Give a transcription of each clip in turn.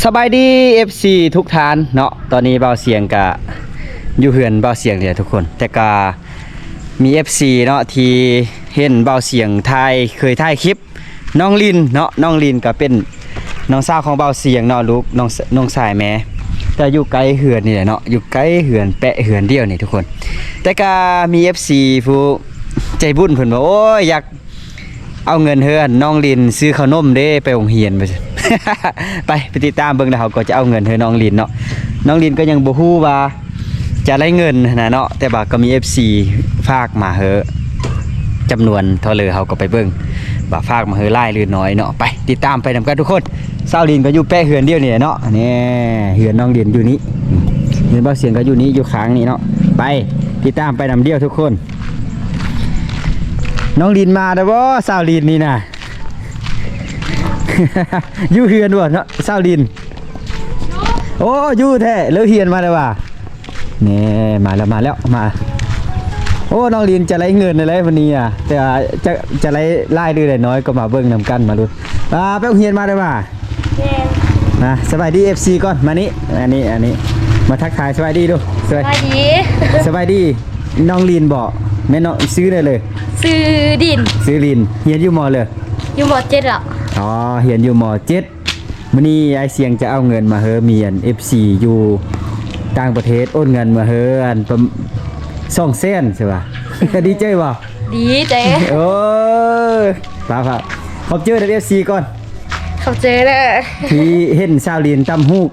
ສະບາຍດີ ເອັຟຊີ ທຸກທ່ານເນາະ, ຕອນນີ້ບ່າວສຽງກະຢູ່ເຮືອນບ່າວສຽງນີ້ແຫຼະທຸກຄົນ, ແຕ່ກະມີ ເອັຟຊີ ເນາະ ທີ່ເຫັນບ່າວສຽງຖ່າຍ ເຄີຍຖ່າຍຄລິບນ້ອງລິນເນາະ, ນ້ອງລິນກະເປັນນ້ອງສາວຂອງບ່າວສຽງເນາະ, ລູກນ້ອງ ນ້ອງຊາຍແມ່, ແຕ່ຢູ່ໃກ້ເຮືອນນີ້ແຫຼະເນາະ, ຢູ່ໃກ້ເຮືອນ ແປະເຮືອນດຽວນີ້ທຸກຄົນ, ແຕ່ກະມີ ເອັຟຊີ ຜູ້ໃຈບຸນເພິ່ນວ່າ ໂອ້ຍ ຢາກ ເອົາເງິນເຮືອນນ້ອງລິນຊື້ເຂົ້າໜົມເດ້ ໄປໂຮງຮຽນ ວ່າຊັ້ນ. ໄປ ໄປຕິດຕາມເບິ່ງ ແລ້ວເຮົາກໍຈະເອົາເງິນເຮືອນນ້ອງລິນເນາະ. ນ້ອງລິນກໍຍັງບໍ່ຮູ້ວ່າຈະໄດ້ເງິນຫັ້ນນະເນາະ, ແຕ່ວ່າກໍມີ ເອັຟຊີ ຝາກມາເຮີ ຈຳນວນເທົ່າໃດ ເຮົາກໍໄປເບິ່ງວ່າຝາກມາເຮີຫຼາຍຫຼືໜ້ອຍເນາະ. ໄປ ຕິດຕາມໄປນຳກັນທຸກຄົນ. ສາວລິນກໍຢູ່ແປະເຮືອນດຽວນີ້ແຫຼະເນາະ, ແນ່ ເຮືອນນ້ອງລິນຢູ່ນີ້, ເຮືອນບ່າວສຽງກໍຢູ່ນີ້ ຢູ່ຂ້າງນີ້ເນາະ. ໄປ ຕິດຕາມໄປນຳດຽວທຸກຄົນ. ນ້ອງລິນມາແລ້ວບໍ່? ສາວລິນນີ້ນະ ຢູ່ເຮືອນບໍ່ເນາະ ສາວລິນ? ໂອ້ ຢູ່ແທ້ ເລີກຮຽນມາແລ້ວວ່າ. ແນ່ ມາແລ້ວ ມາແລ້ວ ມາ. ໂອ້ ນ້ອງລິນຈະໄດ້ເງິນແລ້ວມື້ນີ້ອະ, ແຕ່ວ່າຈະ ຈະໄດ້ຫຼາຍຫຼືໄດ້ໜ້ອຍ ກໍມາເບິ່ງນຳກັນ ມາລຸ້ນ. ອ່າ ໄປໂຮງຮຽນມາແລ້ວວ່າ? ແມ່ນ. ອ່າ ສະບາຍດີ ເອັຟຊີ ກ່ອນ ມານີ້ ອັນນີ້ ອັນນີ້ ມາທັກທາຍ ສະບາຍດີດູ ສະບາຍ ສະບາຍດີ ສະບາຍດີ. ນ້ອງລິນບໍ? ແມ່ນເນາະ, ຊື່ແນວເລີຍ? ຊື່ລິນ. ຊື່ລິນ. ຮຽນຢູ່ ມໍ ເລີ? ຢູ່ ມໍ ເຈັດ ແລ້ວ. ອໍ ຮຽນຢູ່ ມໍ ເຈັດ. ມື້ນີ້ອ້າຍສຽງຈະເອົາເງິນມາເຮີ ມີອັນ ເອັຟຊີ ຢູ່ຕ່າງປະເທດ ໂອນເງິນມາເຮີ ອັນ ປະ ສອງແສນ ຊິວ່າ. ດີໃຈບໍ່? ດີໃຈ. ໂອ້ຍ ປ້າ ຂອບໃຈນຳ ເອັຟຊີ ກ່ອນ. ຂອບໃຈເດີ ທີ່ເຫັນສາວລິນຕຳຫູກ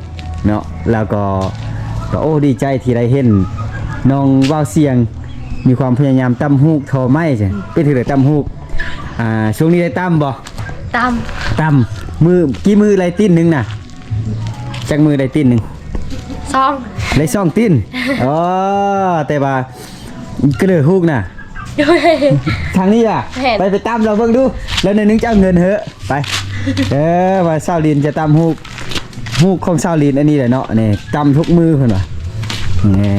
ເນາະ, ແລ້ວກໍ ກໍ ໂອ້ ດີໃຈທີ່ໄດ້ເຫັນນ້ອງບ່າວສຽງມີຄວາມພະຍາຍາມຕຳຫູກທໍໄມ້. ເປັນຈັ່ງໃດຕຳຫູກ? ອ່າ ຊ່ວງນີ້ໄດ້ຕຳບໍ່? ຕຳ ຕຳ. ມື້ ກີ່ມື້ໄດ້ຕີນໜຶ່ງນະ? ຈັກມື້ໄດ້ຕີນໜຶ່ງ? ສອງ. ໄດ້ສອງຕີນ. ອໍ ແຕ່ວ່າກະເລີຫູກນະ. ໂດຍ. ທາງນີ້ລະ? ແມ່ນ. ໄປ ໄປຕຳລາວເບິ່ງດູ ລາວໜ້ອຍໜຶ່ງຈະເອົາເງິນເຮີ. ໄປ ເອີ ວ່າສາວລິນຈະຕຳຫູກ ຫູກຂອງສາວລິນອັນນີ້ແຫຼະເນາະ. ນີ້ ຕຳທຸກມື້ເພິ່ນວ່າ. ນີ້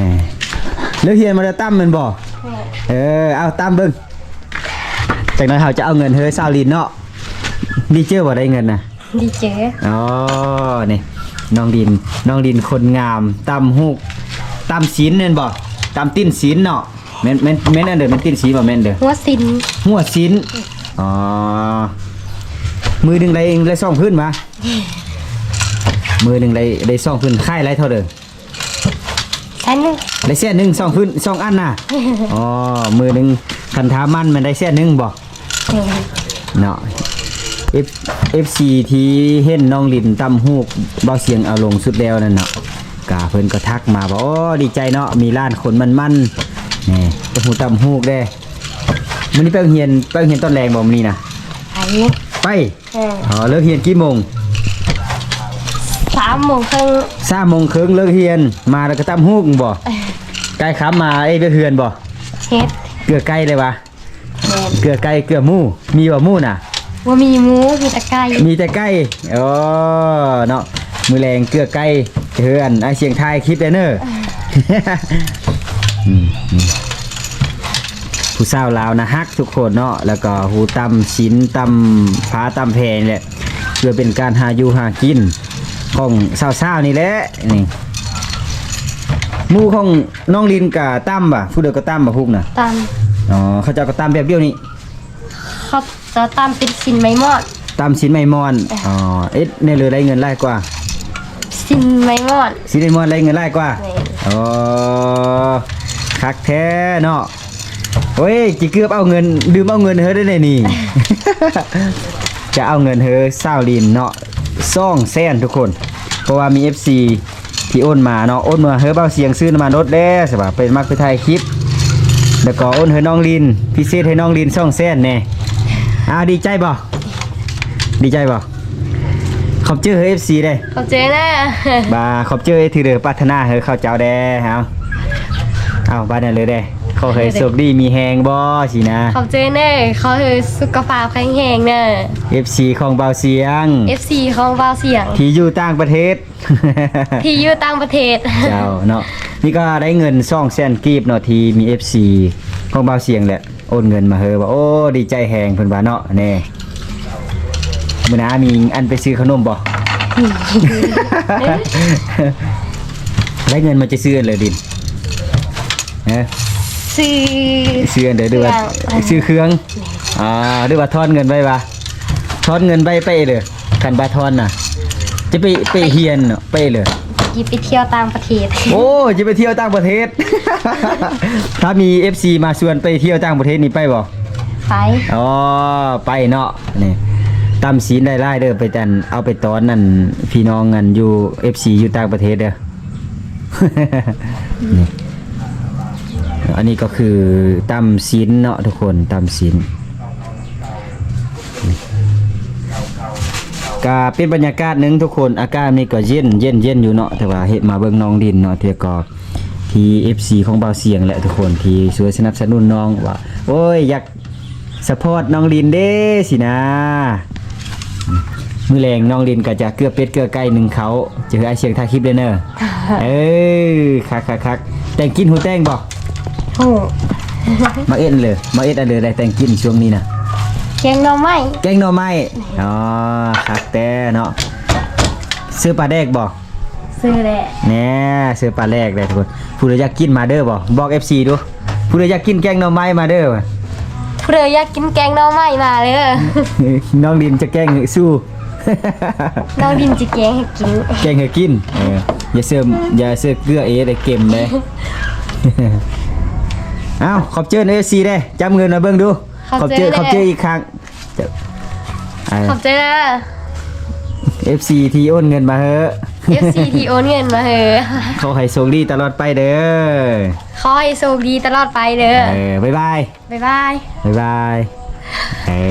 ເລີກຮຽນມາແລ້ວຕຳແມ່ນບໍ່? ແມ່ນ. ເອີ ເອົາຕຳເບິ່ງ. ຈັກໜ້ອຍເຮົາຈະເອົາເງິນເຮີສາວລິນເນາະ. ດີໃຈບໍ່ໄດ້ເງິນນະ? ດີໃຈ. ອໍ ນີ້ ນ້ອງລິນ ນ້ອງລິນຄົນງາມ ຕຳຫູກ ຕຳຊີ້ນແມ່ນບໍ່? ຕຳຕີນຊີ້ນເນາະ. ແມ່ນ ແມ່ນ ແມ່ນອັນເດີ ແມ່ນຕີນຊີ້ນບໍ່? ແມ່ນເດີ ຫົວຊີ້ນ ຫົວຊີ້ນ. ອໍ ມື້ໜຶ່ງໄດ້ ໄດ້ສອງພື້ນຫວາ? ມື້ໜຶ່ງໄດ້ ໄດ້ສອງພື້ນ ຂາຍໄດ້ເທົ່າໃດ? ແສນໜຶ່ງ. ໄດ້ແສນໜຶ່ງ ສອງພື້ນ ສອງອັນນະ? ອໍ ມື້ໜຶ່ງ ຄັນຖ້າໝັ້ນແມ່ນໄດ້ແສນໜຶ່ງບໍ່? ແມ່ນ. ເນາະ ເອັຟ ເອັຟຊີ ທີ່ເຫັນນ້ອງລິນຕຳຫູກບ່າວສຽງເອົາລົງສຸດແລ້ວນັ້ນເນາະ, ກະເພິ່ນກໍທັກມາວ່າ ໂອ້ ດີໃຈເນາະ ມີຫຼານຄົນໝັ້ນໆ ນີ້ ໄປຮູ້ຕຳຫູກເດ້. ມື້ນີ້ໄປໂຮງຮຽນ ໄປໂຮງຮຽນຕອນແລງບໍ່ມື້ນີ້ນະ? ໄປ. ອໍ ເລີກຮຽນກີ່ໂມງ? ສາມໂມງເຄິ່ງ. ສາມໂມງເຄິ່ງເລີກຮຽນ ມາແລ້ວກໍຕຳຫູກບໍ? ເອີ ກາຍຄ່ຳມາເຮັດວຽກເຮືອນບໍ? ເຮັດ. ເກືອໄກ່ໄດ້ຫວາ? ແມ່ນ. ເກືອໄກ່ເກືອໝູ ມີບໍ່ໝູນະ? ບໍ່ມີໝູ ມີແຕ່ໄກ່. ມີແຕ່ໄກ່. ອໍ ເນາະ ມື້ແລງເກືອໄກ່ ເຮືອນອ້າຍສຽງຖ່າຍຄລິບແດ່ເນີ. ເອີ ອືມ ອືມ ຜູ້ສາວລາວໜ້າຮັກທຸກຄົນເນາະ, ແລ້ວກໍຮູ້ຕຳຊີ້ນ ຕຳຟ້າ ຕຳແພນີ້ແຫຼະ ເພື່ອເປັນການຫາຢູ່ຫາກິນຂອງສາວໆນີ້ແຫຼະ. ນີ້ ໝູ່ຂອງນ້ອງລິນກະຕຳຫວາ? ຜູ້ດຽວກໍຕຳຫວາ ຫູກນະ? ຕຳ. ອໍ ເຂົາເຈົ້າກໍຕຳແບບດຽວນີ້? ເຂົາ ຈະຕຳເປັນຊີ້ນໄມ້ມ່ອນ. ຕຳຊີ້ນໄມ້ມ່ອນ. ເອີ ອໍ ເຮັດແນວເລີໄດ້ເງິນຫຼາຍກວ່າ? ຊີ້ນໄມ້ມ່ອນ. ຊີ້ນໄມ້ມ່ອນໄດ້ເງິນຫຼາຍກວ່າ? ແມ່ນ. ອໍ ຄັກແທ້ເນາະ. ໂອ້ຍ ຈິເກືອບເອົາເງິນ ລືມເອົາເງິນເຮີໄດ້ນີ້. ຈະເອົາເງິນເຮີສາວລິນເນາະ ສອງແສນທຸກຄົນ, ເພາະວ່າມີເອັຟຊີ ທີ່ໂອນມາເນາະ, ໂອນມາເຮີບ່າວສຽງຊື້ນ້ຳມັນລົດແດ່ ສະວ່າ ໄປມັກໄປຖ່າຍຄລິບ, ແລ້ວກໍໂອນໃຫ້ນ້ອງລິນ ພິເສດໃຫ້ນ້ອງລິນສອງແສນແດ່. ອ້າວ ດີໃຈບໍ່? ດີໃຈບໍ່? ຂອບໃຈເຮີ ເອັຟຊີ ເດ້. ຂອບໃຈນະ. ບາ ຂອບໃຈທີ່ເດີ ປາດຖະໜາເຮີເຂົາເຈົ້າແດ່. ເອົາ ເອົາ ບາດນັ້ນເລີຍເດ້. ຂໍໃຫ້ໂຊກດີມີແຮງບໍ ຊີ້ນະ. ຂອບໃຈເນີ ຂໍໃຫ້ສຸຂະພາບແຂງແຮງເນີ. ເອັຟຊີ ຂອງບ່າວສຽງ. ເອັຟຊີ ຂອງບ່າວສຽງ ທີ່ຢູ່ຕ່າງປະເທດ. ທີ່ຢູ່ຕ່າງປະເທດ. ເຈົ້າເນາະ, ນີ້ກໍໄດ້ເງິນສອງແສນກີບເນາະ ທີ່ມີເອັຟຊີຂອງບ່າວສຽງແຫຼະ ໂອນເງິນມາເຮີວ່າ ໂອ້ ດີໃຈແຮງເພິ່ນວ່າເນາະ. ແນ່ ມື້ໜ້າມີອັນໄປຊື້ເຂົ້າໜົມບໍ່? ໄດ້ເງິນມາຈະຊື້ອັນໃດດິນ? ຮະ? ຊື້ ຊື້ອັນໃດ ຫຼືວ່າ ເຄື່ອງ ຊື້ເຄື່ອງ? ອ່າ ຫຼືວ່າຖອນເງິນໄວ້ວະ? ຖອນເງິນໄວ້ໄປເດີ ຄັນວ່າຖອນນະ ຈະໄປ ໄປຮຽນເນາະ ໄປເດີ ຊິໄປທ່ຽວຕ່າງປະເທດ. ໂອ້ ຈະໄປທ່ຽວຕ່າງປະເທດ. ຖ້າມີເອັຟຊີມາຊວນໄປທ່ຽວຕ່າງປະເທດນີ້ໄປບໍ່? ໄປ. ອໍ ໄປເນາະ. ນີ້ ຕຳຊີ້ນຫຼາຍໆເດີ ໄປອັນ ເອົາໄປຕອນນັ້ນ ພີ່ນ້ອງອັນຢູ່ ເອັຟຊີຢູ່ຕ່າງປະເທດເດີ. ນີ້ ອັນນີ້ກໍຄືຕຳຊີ້ນເນາະທຸກຄົນ ຕຳຊີ້ນ. ກະເປັນບັນຍາກາດໜຶ່ງທຸກຄົນ ອາກາດນີ້ກໍເຢັນ ເຢັນ ເຢັນຢູ່ເນາະ ແຕ່ວ່າເຮັດມາເບິ່ງນ້ອງດິນເນາະ ເທື່ອກໍທີ່ເອັຟຊີຂອງບ່າວສຽງແຫຼະທຸກຄົນ ທີ່ຊ່ວຍສະໜັບສະໜູນນ້ອງວ່າ ໂອ້ຍ ຢາກ ສະພອດນ້ອງລິນເດ້ຊີ້ນະ. ມື້ແລງນ້ອງລິນກໍຈະເກືອເປັດເກືອໄກ່ໜຶ້ງເຂົ້າ ຈະຄືອ້າຍສຽງຖ່າຍຄລິບເດີເນີ. ເອີ ຄັກໆໆ. ແຕ່ງກິນຮູ້ແຕ່ງບໍ່? ຮູ້. ມາເຮັດເລີ ມາເຮັດອັນເລີໄດ້ແຕ່ງກິນຊ່ວງນີ້ນະ? ແກງໜໍ່ໄມ້. ແກງໜໍ່ໄມ້. ອໍ ຄັກແຕ່ເນາະ. ຊື້ປາແດກບໍ່? ຊື້ແຫຼະ ແນ່ ຊື້ປາແດກແຫຼະທຸກຄົນ. ຜູ້ໃດຢາກກິນມາເດີບໍ່? ບອກເອັຟຊີດູ. ຜູ້ໃດຢາກກິນແກງໜໍ່ໄມ້ມາເດີ. ຜູ້ໃດຢາກກິນແກງໜໍ່ໄມ້ມາເດີ. ນ້ອງດິນຈະແກງໃຫ້ສູ່. ນ້ອງດິນຈະແກງໃຫ້ກິນ. ແກງໃຫ້ກິນ. ເອີ ຢ່າເສີມ ຢ່າເສີມເກືອເອ ໄດ້ເກັມເດ້. ເອົ້າ ຂອບໃຈເອັຟຊີເດ້. ຈັບເງິນມາເບິ່ງດູ. ຂອບໃຈ ຂອບໃຈ ຂອບໃຈອີກຄັ້ງ. ເອີ ຂອບໃຈເດີ ເອັຟຊີທີ່ໂອນເງິນມາເຮີ ເອັຟຊີທີ່ໂອນເງິນມາເຮີ. ຂໍໃຫ້ໂຊກດີຕະຫຼອດໄປເດີ. ຂໍໃຫ້ໂຊກດີຕະຫຼອດໄປເດີ. ເອີ ບາຍບາຍ ບາຍບາຍ ບາຍບາຍ. ເອີ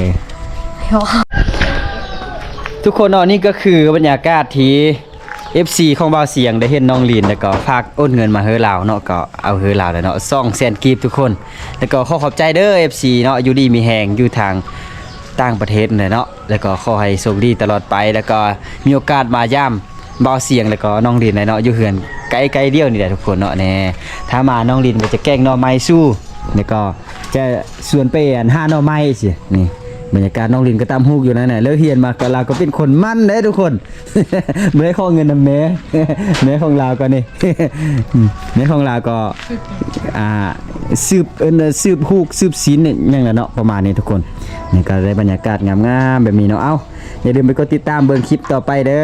ທຸກຄົນເນາະ ນີ້ກໍຄືບັນຍາກາດທີ່ ເອັຟຊີຂອງບ່າວສຽງໄດ້ເຫັນນ້ອງລິນ ແລ້ວກໍຝາກໂອນເງິນມາເຮີລາວເນາະ ກໍເອົາເຮີລາວແລ້ວເນາະ ສອງແສນກີບທຸກຄົນ. ແລ້ວກໍຂໍຂອບໃຈເດີ ເອັຟຊີເນາະ ຢູ່ດີມີແຮງ ຢູ່ທາງຕ່າງປະເທດນັ້ນແຫຼະເນາະ. ແລ້ວກໍຂໍໃຫ້ໂຊກດີຕະຫຼອດໄປ ແລ້ວກໍມີໂອກາດມາຢາມບ່າວສຽງ ແລ້ວກໍນ້ອງລິນໄດ້ເນາະ ຢູ່ເຮືອນໃກ້ໆດຽວນີ້ແຫຼະທຸກຄົນເນາະ. ແນ່ ຖ້າມານ້ອງລິນກໍຈະແກງໜໍ່ໄມ້ສູ່ ແລ້ວກໍຈະຊວນໄປອັນຫາໜໍ່ໄມ້ຊີ້. ນີ້ບັນຍາກາດ ນ້ອງລິນກໍຕຳຫູກຢູ່ນັ້ນແຫຼະ ເລີກຮຽນມາກໍ ລາວກໍເປັນຄົນໝັ່ນເດ້ທຸກຄົນ. ບໍ່ໄດ້ຂໍເງິນນຳແມ່ ແມ່ຂອງລາວກໍນີ້ ແມ່ຂອງລາວກໍ ອ່າ ສືບ ເອີ້ນ ສືບຫູກ ສືບຊີ້ນຫຍັງລະເນາະ ປະມານນີ້ທຸກຄົນ. ນີ້ກໍໄດ້ບັນຍາກາດງາມໆແບບນີ້ເນາະ. ເອົ້າ ຢ່າລືມໄປກົດຕິດຕາມເບິ່ງຄລິບຕໍ່ໄປເດີ.